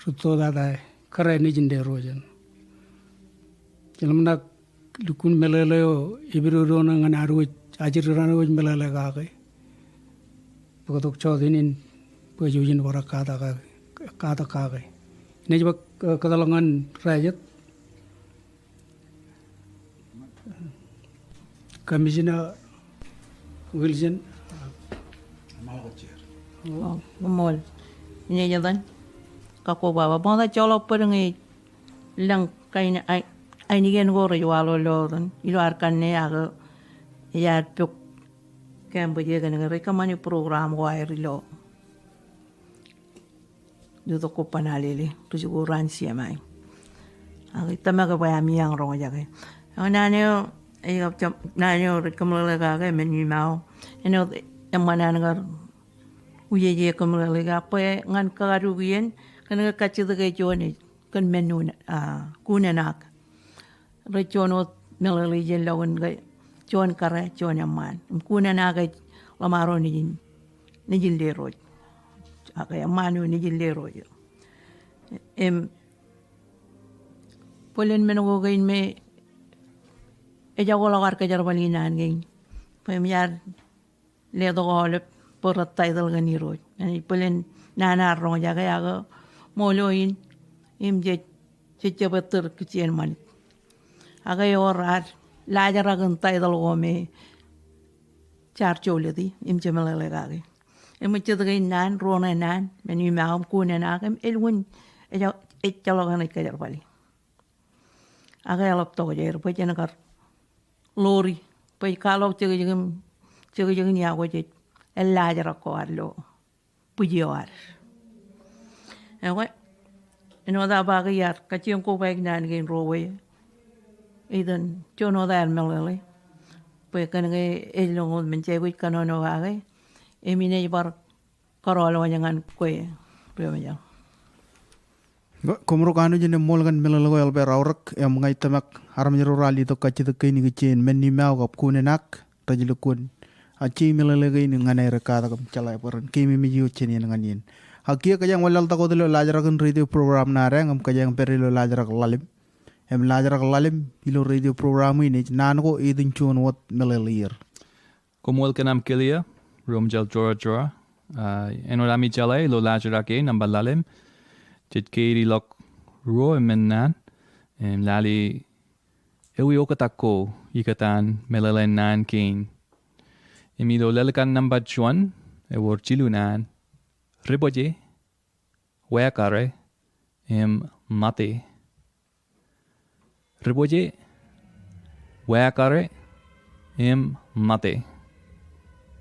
rūtto tata kōrā nejin lerooj eṇ. Ij ḷōmṇak lukkuun meḷeḷe eo epidodo ṇe ñan ad wōj, ajri raṇe wōj meḷeḷe kake. Bōktok jọteen in bwe jej bar katak kake, katak kake. Inaaj ba, eh, kōtḷọk ñan Rājet. Commissioner Wilson. O, koṃṃool. Inaaj etan kakkobaba. Bwe ij joḷọk bōd ñe elōñ kain, ai-, ainikien ko rej waḷọk ilo etan, ilo ad kanne ak ej ad pok campus e kōnke rej kōṃṃani program ko aer ilo Itok ko Bar Lale, ri-jikuuḷ raan C M I. Ak ij tōmak bwe ami eañ roñjake. Ak naan eo, ej kab jab, naan eo rej kōmeḷeḷe kake men in mao. Āinwōt eṃṃan an kar wūjeje kōmeḷeḷe kake bwe ñan kakaduki in, kōnke kajjitōk e juon ej kōn men in, a, kunanak. Rej juon wōt meḷeḷe jān lọkun ke juon kōrā, juon eṃṃaan. Im kunanak ej ḷōṃaro nejin, nejin lerooj. Ak eṃṃaan eo nejin lerooj eo. Im bōlen men ko kein me ejako ḷọk ad kōjerbali naan kein. Bwe im iar letok aolep bōrōt title kōn irooj. Ñe bōlen naan ear roñjake ak ṃool eo in, im jej, jej jab ettōr kijjien ṃanit. Ak ewōr ad laajrak in title ko me jaar joḷọk e, im jemeḷeḷe kake. Im ej jet kein naan, ruo ṇe naan, men in mao im kunanak, im elukkuun ej, ejjeḷọk eṇ ej kōjerbali. Ak eḷap tokjāer bwe jen kar ḷoori bwe ej kwaḷọk jekjek im, jekjek in iọkwe jej ellaajrak ko ad ilo bwij eo ad. Ekwe, āinwōt aō ba ke iar kajjioñ kobaik naan kein ruo eo. Etan juon wōt aer meḷeḷe bwe kōnke elōñ wōt men jej aikuj kōnono kake, im inaaj bar kōrọọl wōj ñan kwe ri-emjeḷ. Koṃro kanooj in eṃṃool kōn meḷeḷe ko eḷap aer aorōk im ña ij tōmak armej ro raar letok kajjitōk kein ikijjien men in im aō kab kunen ak rej lukkuun a je meḷeḷe kein ñan aer katak im jeḷā bwe ren keememej ioon jān iien ñan iien. Ak kiiō kōjeañ wanlaḷtak wōt ilo laajrak in radio program ṇa adeañ im kōjeañ pād ilo laajrak ḷalem. Im laajrak ḷalem ilo radio program in ej naan ko etan juon wōt meḷeḷeier. Koṃṃool kōn aṃ kile, Ri-Ṃajeḷ Jora Jora. Ah, āinwōt ami jeḷā ilo laajrak e nōṃba ḷalem, jej keid ḷọk ruo emān naan, im lale ewi oktak ko ikōtaan meḷeḷe in naan kein. Im ilo lelikan nōṃba juon, ewōr jilu naan, ribōje, wākare, im ṇate. Ribōje, wākare, im ṇate.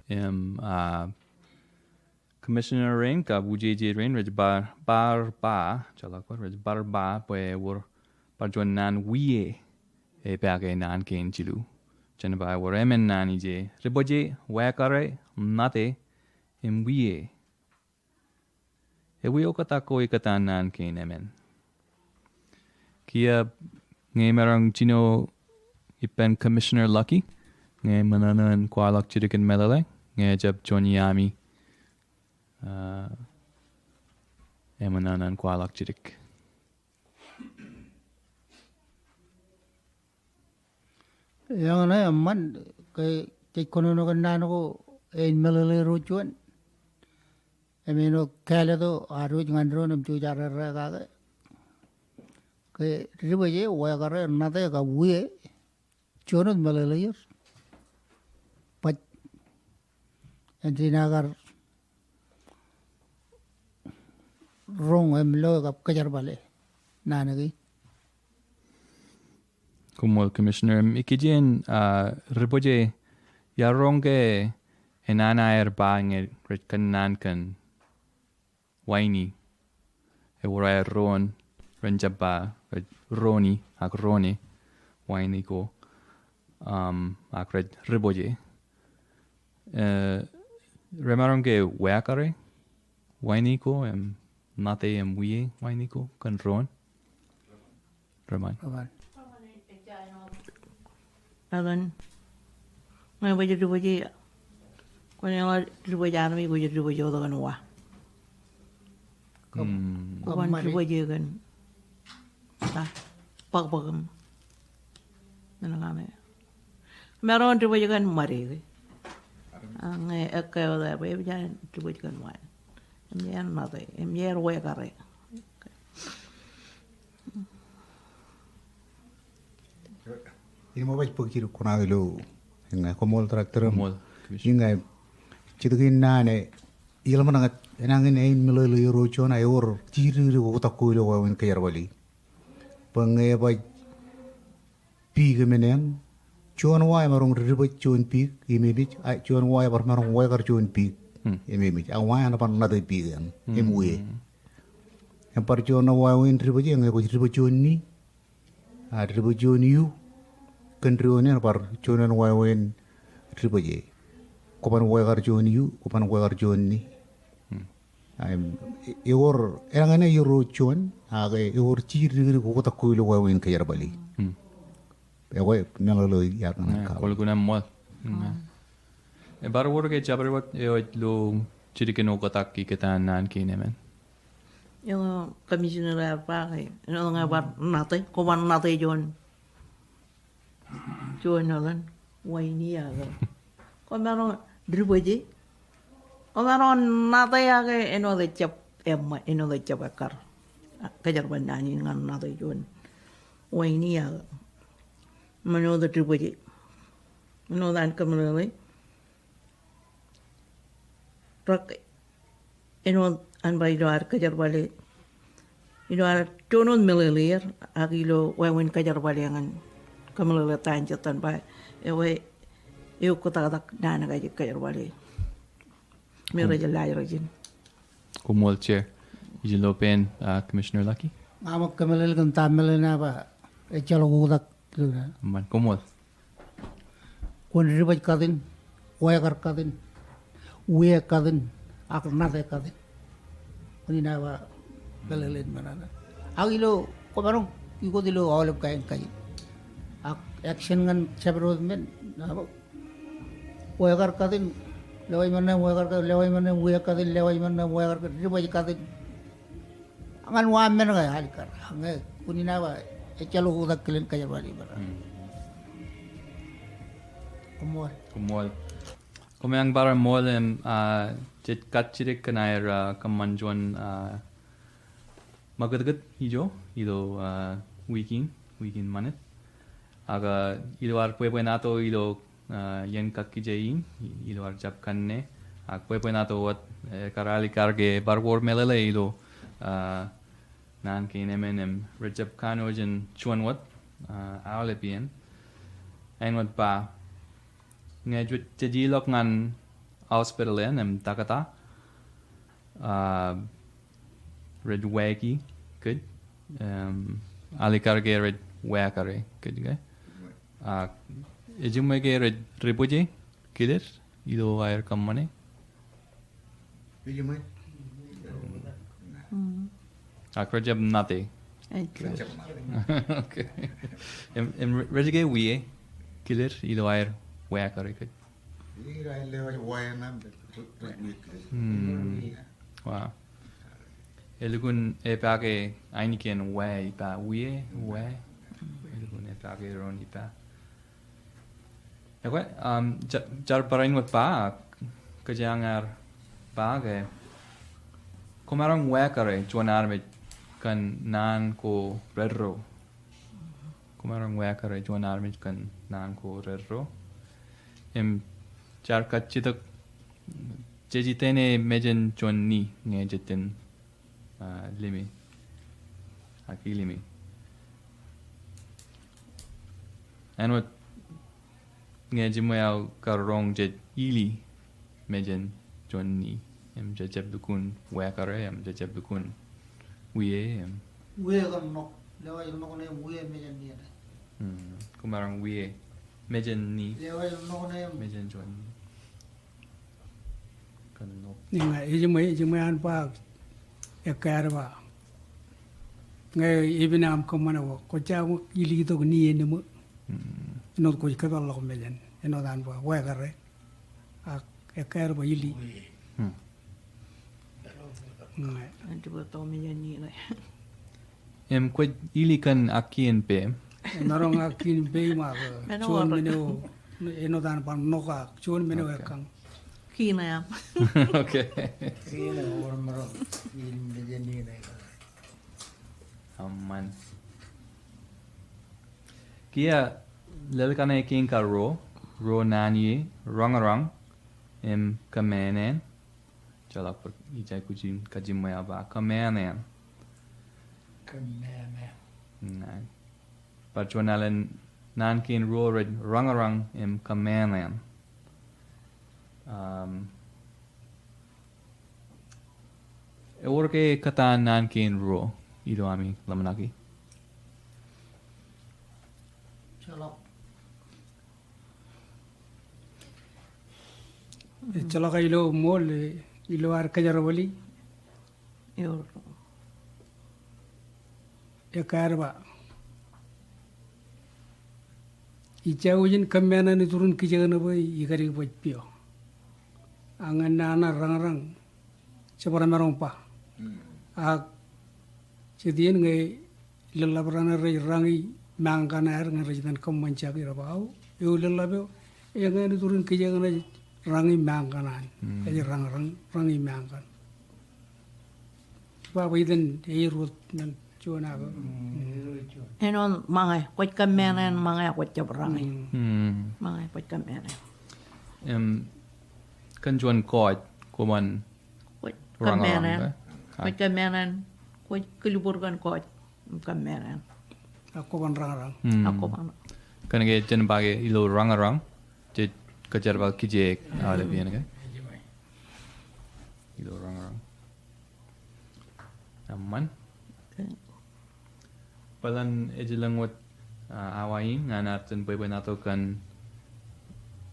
Im, ah, Commissioner rein kab wūjeje rein rej bar, bar ba, jeḷā ko rej bar ba bwe ewōr bar juon naan wie epaake naan kein jilu. Jen ba ewōr emān naan ije, ribōje, wākare, ṇate, im wie. Ewi oktak ko ikōtaan naan kein emān. Kiiō ñe emaroñ jino ippān Commissioner Lucky, ñe eṃōṇōṇō in kwaḷọk jidik in meḷeḷe, ñe ejab juon iaami, ah, eṃōṇōṇō in kwaḷọk jidik. Eñṇe eṃṃan, ke jej kōnono kōn naan ko ein meḷeḷe ro juon. Im āinwōt kāālōt eo ad wōj ñan doon im jej ar errā kake. Ke ribōje, wākare, ṇate kab wie, juon wōt meḷeḷeier. Baj, āindein aō kar roñ im loe kab kōjerbale naan kein. Koṃṃool Commissioner. Im ikijjien, ah, ribōje, iar roñ ke enana aer ba ñe rej kōnnaan kōn waini. Ewōr aer roon, ren jab ba, rej rooni, ak roone, waini ko, um, ak rej ribōje. Eh, remaroñ ke wākare waini ko, im ṇate im wie waini ko, kōn roon. Remaroñ. Remaroñ. Etan, ñe baj ribōje, kwōn eḷap ribōj armej, kwōj ribōj wōt kōn wa. Kwōn ribōje kōn ta, bōkbōk im men kaṇe. Maroñ ribōj kōn ṃade ke. Ak ñe ekkā wōt eo bwe ej ribōj kōn wa. Im ej ṇate, im ej wākare. Im ṃōk baj bōk jidik kuṇaō ilo, ñe koṃṃool Director im, koṃṃool Commissioner. Im ñe jitōkin naan e, iḷmenōñōt enañin ein meḷeḷe ro juon, a ewōr jidik oktak ko ilo wāween kōjerbale. Bwe ñe baj piik im enañin, juon wa emaroñ ribōj juon piik im emej, a juon wa ebar maroñ wākar juon piik im emej. A wa eṇ bar ṇate piik eṇ im wie. Im bar juon wāween ribōje, ñe kwōj ribōj juon ni, a ribōj juon iu, kōn doon eṇ bar juon wāween ribōje. Kwōban wākar juon iu, kwōban wākar juon ni. Im, e, ewōr, enañin ro juon, ak ewōr jidikdik oktak ko ilo wāween kōjerbale. Ekwe, meḷeḷe iar ñan kaḷ. Kwōlukkuun eṃṃool. Ebar wōr ke jabdewōt eo ej lo jidik in oktak ikōtaan naan kein emān. Eñin Commissioner ear ba ke, eñin ñe bar ṇate, kwōban ṇate juon. Juon etan, waini ak. Kwōmaroñ ribōje. Kwōmaroñ ṇate ak āinwōt ejjab eṃṃan, āinwōt ejjab ekkar. Kōjerbal naan in ñan ṇate juon. Waini ak. Im āinwōt ribōje. Āinwōt an kōmeḷeḷe. Rak āinwōt an ba ilo ad kōjerbale, ilo ad juon wōt meḷeḷeier, ak ilo wāween kōjerbale ñan kōmeḷeḷe ta in jet an ba, ewi eoktaktak naan ko jej kōjerbale. Me rej laajrak ijin. Koṃṃool Chair. Ij lo pein, ah, Commissioner Lucky. Ña ṃōk kōmeḷeḷe kōn ta meḷeḷe ṇe ba, ejjeḷọk oktak. Eṃṃan, koṃṃool. Kwōn ribōj katin, wākar katin, wie katin, ak ṇate katin. Kwōn in eo ba meḷeḷein men ṇe. Ak ilo, kwōmaroñ ikōt ilo aolep kain kajin. Ak action ñan jabdewōt men, nabōk, wekar katin, lewaj men ṇe wekar katin, lewaj men ṇe wekar katin, lewaj men ṇe wekar katin, dibōj katin. Ñan wa men ke alikkar, ñe unin awa, ejjeḷọk oktak kilen kajerbali bar. Hmm. Koṃṃool. Koṃṃool. Koṃeañ bar ṃool im, ah, jej kajjitōk kōn aer, ah, kōṃṃan juon, ah, ṃakūtkūt ijo, ilo, ah, wiik in, wiik in ṃanit. Ak, ah, ilo ad bwebwenato ilo, ah, iien kakkije in, ilo ad jab kanne. Ak bwebwenato wōt, eh, kar alikkar ke bar wōr meḷeḷe ilo, ah, naan kein emān im rejjab kanooj in juon wōt, ah, aolepān. Āinwōt ba, ñe jej, jej ilọk ñan hospital eṇ im taktō, ah, rej wāki kōj, em, alikkar ke rej wākare kōj ke. Ak ejiṃwe ke rej, rej bōje kiler ilo aer kōṃṃane? Ejiṃwe. Mm. Ak rejjab ṇate. Ej. Rejjab ṇate. Okay. Im, im rej ke wie kiler ilo aer wākare kōj? Hmm. Wow. Elukkuun epaake ainikien wā ippa, wie, wā. Elukkuun epaake doon ippa. Ekwe, um, ja-, jar barāinwōt ba, kōjeañ ear ba ke, koṃaroñ wākare juon armej kōn naan ko reddo. Koṃaroñ wākare juon armej kōn naan ko reddo. Im jar kajjitōk, jej itene mejān juon ni ñe jej itōn, ah, limi. Ak ilimi. Āinwōt ñe ejiṃwe aō kar roñ jej ili mejān juon ni. Im jej jab lukkuun wākare, im jej jab lukkuun wie, im. Wie kōn ṇok. Lewōj ṇok ṇe im wie mejān ni eṇ. Hmm. Koṃaroñ wie mejān ni. Lewōj ṇok ṇe im. Mejān juon ni. Kōn ṇok. Ñe, ejiṃwe, ejiṃwe an ba, ekkā ad ba. Ñe epen aṃ kōṃṃane ko, kwōj jaṃ ili itok ni eṇ ṃōk. Hmm. Āinwōt kwōj kōpeḷḷọk mejān. Āinwōt an ba, wākare. Ak ekkā ad ba ili. Hmm. Ñe. Im kwōj ili kōn ak kien peiṃ. Emaroñ ak kien peiṃ ak juon men eo, āinwōt an ba ṇok ak juon men eo ekkañ. Kien eo. Okay. Kien eo, emaroñ ili mejān ni ṇe. Eṃṃan. Kiiō lelkan e kein kar ruo, ruo naan ie, roñrañ, im kōmānān. Ejjeḷọk bwe ij aikuj in kajiṃwe aō ba kōmānān. Kōmānān. Ña. Bar juon alen naan kein ruo rej roñrañ im kōmānān. Um, ewōr ke kōtaan naan kein ruo ilo ami ḷōmṇaki? Ejjeḷọk. Ejjeḷọk ilo ṃool, ilo ad kōjerbali. Ewōr. Ekkā ad ba. Ij aikuj in kōmānān iturin kijeek ṇe bwe ikadikbaj pio. Ak ñan naan eo rañrañ, jab bar maroñ ba. Hmm. Ak jet iien ñe lōḷḷap raṇe rej rañi ṃañ kaṇ ad ñe rej itōn kōṃṃan jaki, rej ba aō, eo lōḷḷap eo, eñin iturin kijeek ṇe ej rañi ṃañ kaṇ an. Hmm. Ej rañrañ, rañi ṃañ kaṇ. Ba bwe itōn āinwōt ñan juon ak. Āinwōt ṃōñā, kwōj kōmānān ṃōñā kwōj jab rañi. Hmm. Ṃōñā kwōj kōmānān. Im, kōn juon kọọj, kwōban. Kwōj kōmānān. Kwōj kōmānān. Kwōj kilbōd kōn kọọj. Kōmānān. Ak kwōban rañrañ. Hmm. Ak kwōban. Kōnke jen ba ke ilo rañrañ, jej kōjerbal kijeek aolep iien ke. Ilo rañrañ. Eṃṃan. Okay. Bōlen ej lōñ wōt, ah, awa in ñan ad jen bwebwenato kōn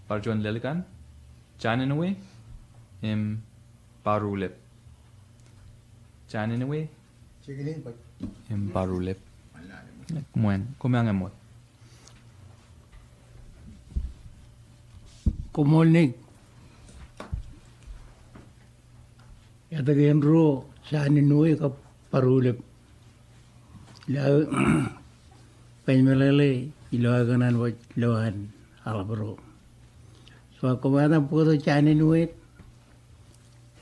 bar juon lelkan. Jān āinwōt im bar ulep. Jān āinwōt. Jikin in baj. im Barulep. Ṃōn, koṃeañ eṃṃool. Koṃṃool Nick. Etke en ruo, Janinue kab Barulep? Ilo aō baj meḷeḷe ilo aō kōṇaan baj lowaan aḷap ro. So ak koṃ etan bōktok Janinue,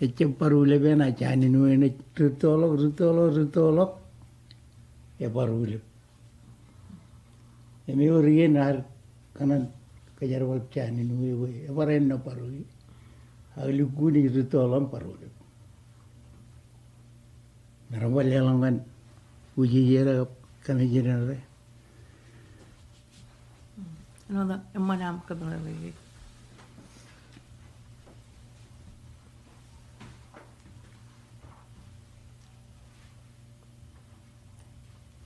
ejjab Barulep eṇ, a Janinue eṇ ej rūttoḷọk, rūttoḷọk, rūttoḷọk, e Barulep. Im ewōr iien ear kōṇaan kōjerbal Janinue bwe ebar ennọ Barue. Ak lukkuun ej rūttoḷọk im Barulep. Maroñ bar leḷọk ñan wūjeje ro kab kōmijin ro. Another, eṃṃan aṃ kōmeḷeḷeiki.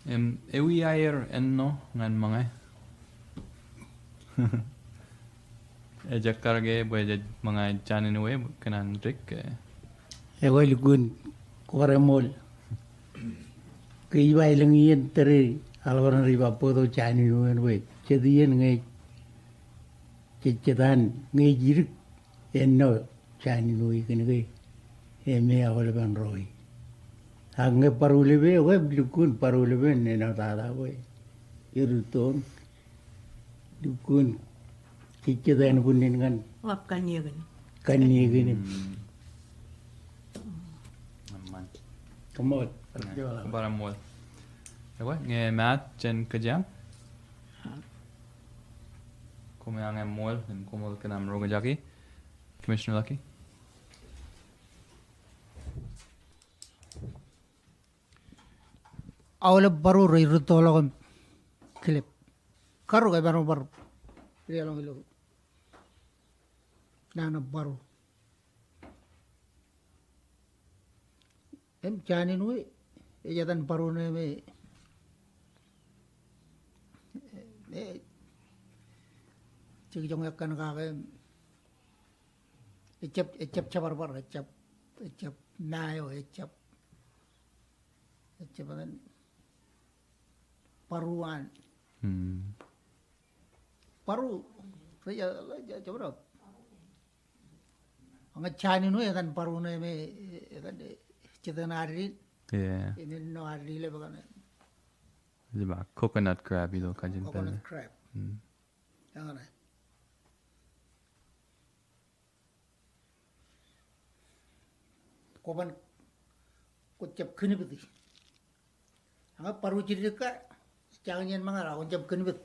Im, ewi aer ennọ ñan ṃōñā? Ej ekkar ke bwe jej ṃōñā Janinue kōn an dik, eh? Ekwe lukkuun, kwō bar eṃṃool. Ke ij ba elōñ iien tōre aḷap ro rej ba bōktok Janinue eṇ bwe jet iien ñe jej, jej jetan ñe ej idik ennọ Janinue kōn ke eme aolepen ro e. Ak ñe Barulep e, ekwe lukkuun Barulep en āinwōt tata bwe erūttoon. Lukkuun jej jetan bunnen ñan. Ḷap kanniōkin. Kanniōkin. Mm. Eṃṃan. Koṃṃool. Bar eṃṃool. Ekwe, ñe emaat jān kōjeañ, koṃeañ eṃṃool im koṃṃool kōn aṃ roñjake. Commissioner Lucky. Aolep Baru rej rūttoḷọk im kilep. Karuk emaroñ bar deḷọñ ilo naan eo Baru. Im Janinue ej etan Baru ṇe me, me jekjoñ ekkān kake im ejjab, ejjab jabdewōt, ejjab, ejjab ṃae eo, ejjab, ejjab etan Baru an. Hmm. Baru, rej, rej, rej, rej, rej, ñe Janinue etan Baru ṇe me, etan, eh, jitōn ad in. Yeah. Im ennọ ad in lepḷọk ñan. Ej ba coconut crab ilo kajin pālle. Coconut crab. Hmm. Eñṇe. Kwōban, kwōjab kinipiti. Ak Baru jidik ke, jañin ṃōñā, kwōn jab kinipit.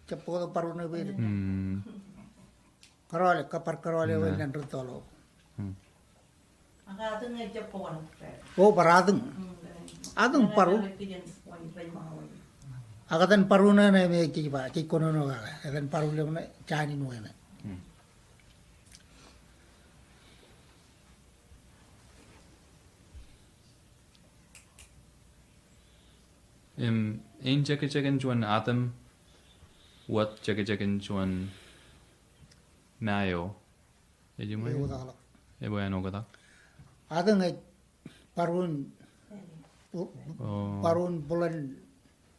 Jab bōktok Baru ṇe bwe. Hmm. Kōrọọle, kōbar kōrọọle wōt ñan rūttoḷọk. Hmm. Ak atōñ ejjab bōk an. O, bar atōñ. Hmm, atōñ Baru. Ak etan Baru ṇe ṇe me jej ba, jej kōnono kake. Etan Barulep ṇe, Janinue ṇe. Hmm. Im, ein jekjek in juon atōm wōt jekjek in juon ṃae eo. Ej ṃae? Ej oktak ḷọk. Ej ṃae in oktak. Atōñ ej Baruun, oh, Baruun bōlen.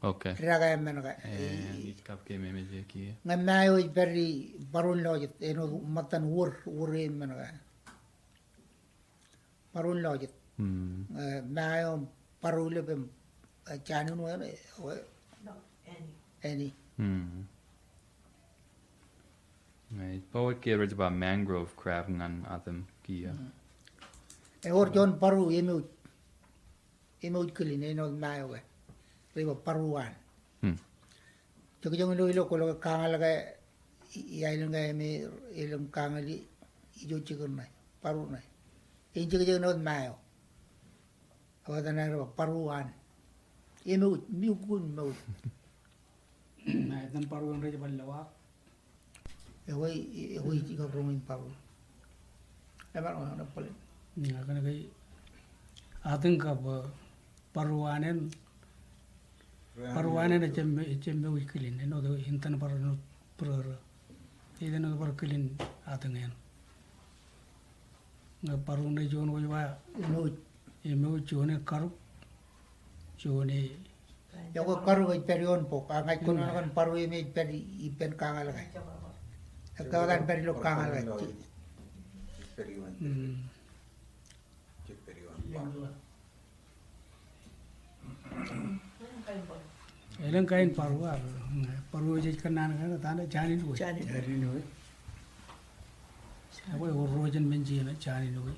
Okay. Dāke men ke. Eh, ij kab keememej kiiō. Ñe ṃae eo ej pād i Baruun lọjet, āinwōt ṃōttan wōr, wōr e men ke. Baruun lọjet. Hmm. Eh, ṃae eo Barulep im, eh, Janinue, eh, we. Eni. Hmm. Ñe, bwe ke rej ba mangrove crab ñan atōm kiiō. Hmm. Ewōr juon Baru emouj. Emouj kilin, āinwōt ṃae eo ke. Rej ba Baru an. Hmm. Jekjek ilo, ilo kwōlo ke kañal ke, i, i aelōñ ke eme, elōñ kañal i, ijo jikin ṇe, Baru ṇe. Im jekjek āinwōt ṃae eo. Ak etan eo rej ba Baru an. Emouj, lukkuun mouj. Ña etan Baru eṇ rej bar lewōj. Ewi, ewi ij kab roñ in Baru. Emaroñ ñan bōlen. Ña kōnke atōñ kab, uh, Baru an eṇ. Baru an eṇ ejjab, ejjab mouj kilin. Āinwōt intan bar āinwōt bōrōrō. Ej āinwōt bar kilin atōñ eṇ. Ñe Baru ṇe juon kwōj ba. Emouj. Emouj juon e karuk. Juon e. Ekwe, karōk ej pād ioon bok, ak ña ij kōnono kōn bar wōj me ej pād ippān kañalōk e. Ekwe, etan pād ilo kañalōk e. Mm. Elōñ kain bar wōj, bar wōj ej kōnnaan kaṇ, etan ej jān in wōj. Jān in wōj. Ekwe, ewōr ro jān men jeṇe jān in wōj.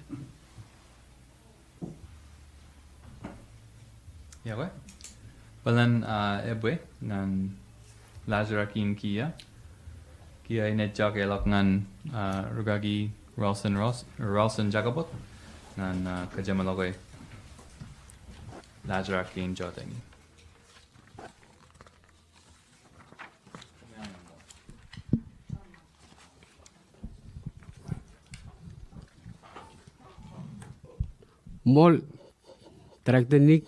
Iọkwe. Bōlen, ah, ebwe ñan laajrak in kiiō. Kiiō inaaj jọkḷọk ñan, ah, rūkaki Ralston Ros-, Ralston Jakabot ñan, ah, kōjeṃḷọke laajrak in jota in. Ṃool, Director Nick,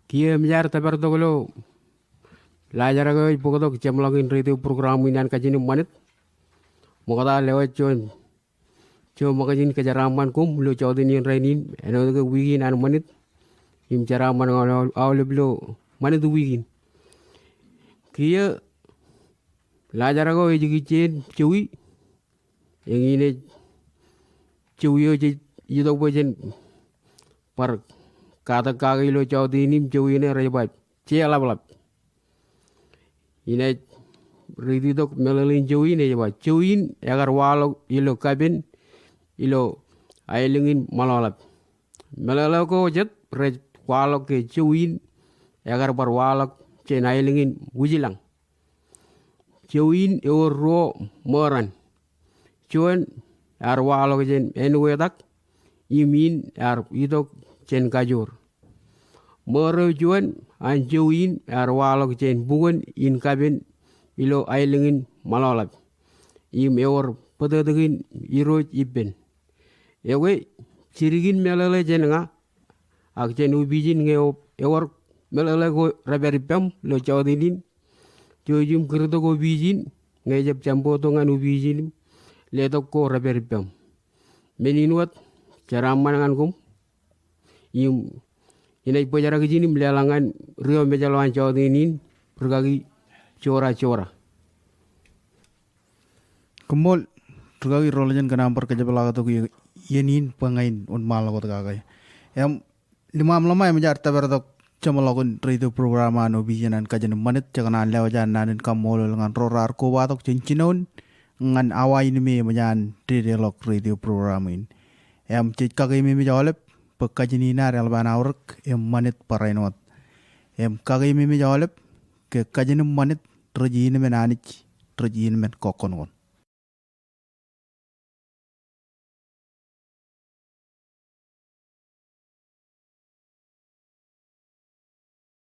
kiiō eṃōj ad tōpartok ilo laajrak eo ej bōktok jeṃḷọkin radio program in an Kajin im Ṃanit. Ṃokta lewōj juon jouṃōkaj in kōjeraaṃṃan koṃ ilo jọteen in rainin, āinwōt ke wiik in an Ṃanit, im jeraaṃṃan aolep ilo Ṃanit wiik in. Kiiō laajrak eo ej ikijjien jowi, eñin ej jowi eo jej itok bwe jen bar katak kake ilo jọteen in im jowi ṇe rej ba jeḷapḷap. Inaaj riiti tok meḷeḷein jowi in ej ba, jowi in ekar waḷọk ilo kapen ilo aelōñ in Ṃaḷoeḷap. Meḷeḷe ko jet rej waḷọk ke jowi in ekar bar waḷọk jān aelōñ in Wūjlañ. Jowi in ewōr ruo ṃōran. Juon ear waḷọk jān āinwōtak, im in ear itok jān kajoor. Ṃōro juon an jowi in ear waḷọk jān bukwōn in kapen ilo aelōñ in Ṃaḷoeḷap, im ewōr bōtōktōkin irooj ippān. Ekwe, jidik in meḷeḷe jān ña ak jān opiij in ñe ewōr meḷeḷe ko rej pād ippaṃ ilo jọteen in, jouj im kūrtok opiij in, ñe ejab jaṃbo tok ñan opiij in im letok ko rej pād ippaṃ. Men in wōt, jeraaṃṃan ñan koṃ, im inaaj bōjrak ijin im leḷọk ñan ri-eo mejeḷ eo an jọteen in, rūkaki Jora Jora. Koṃṃool, rūkaki Ralston, kōn aṃ bar kōjepḷaaktok iien in bwe ña in wōnṃaanḷọk wōt kake. Im, ḷōṃaṃ ḷōṃa eṃōj ad tōpartok jeṃḷọkin radio program an opiij in an Kajin im Ṃanit, jekōṇaan lewōj ad naan in kaṃṃoolol ñan ro raar kobatok jān jinoin ñan awa in me eṃōj an dedeḷọk radio program in. Im jej kakeememej aolep bwe kajin in ad eḷap an aorōk im Ṃanit barāinwōt. Im kakeememej aolep ke Kajin im Ṃanit rej iien men Anij, rej iien men kọkkọnkọn.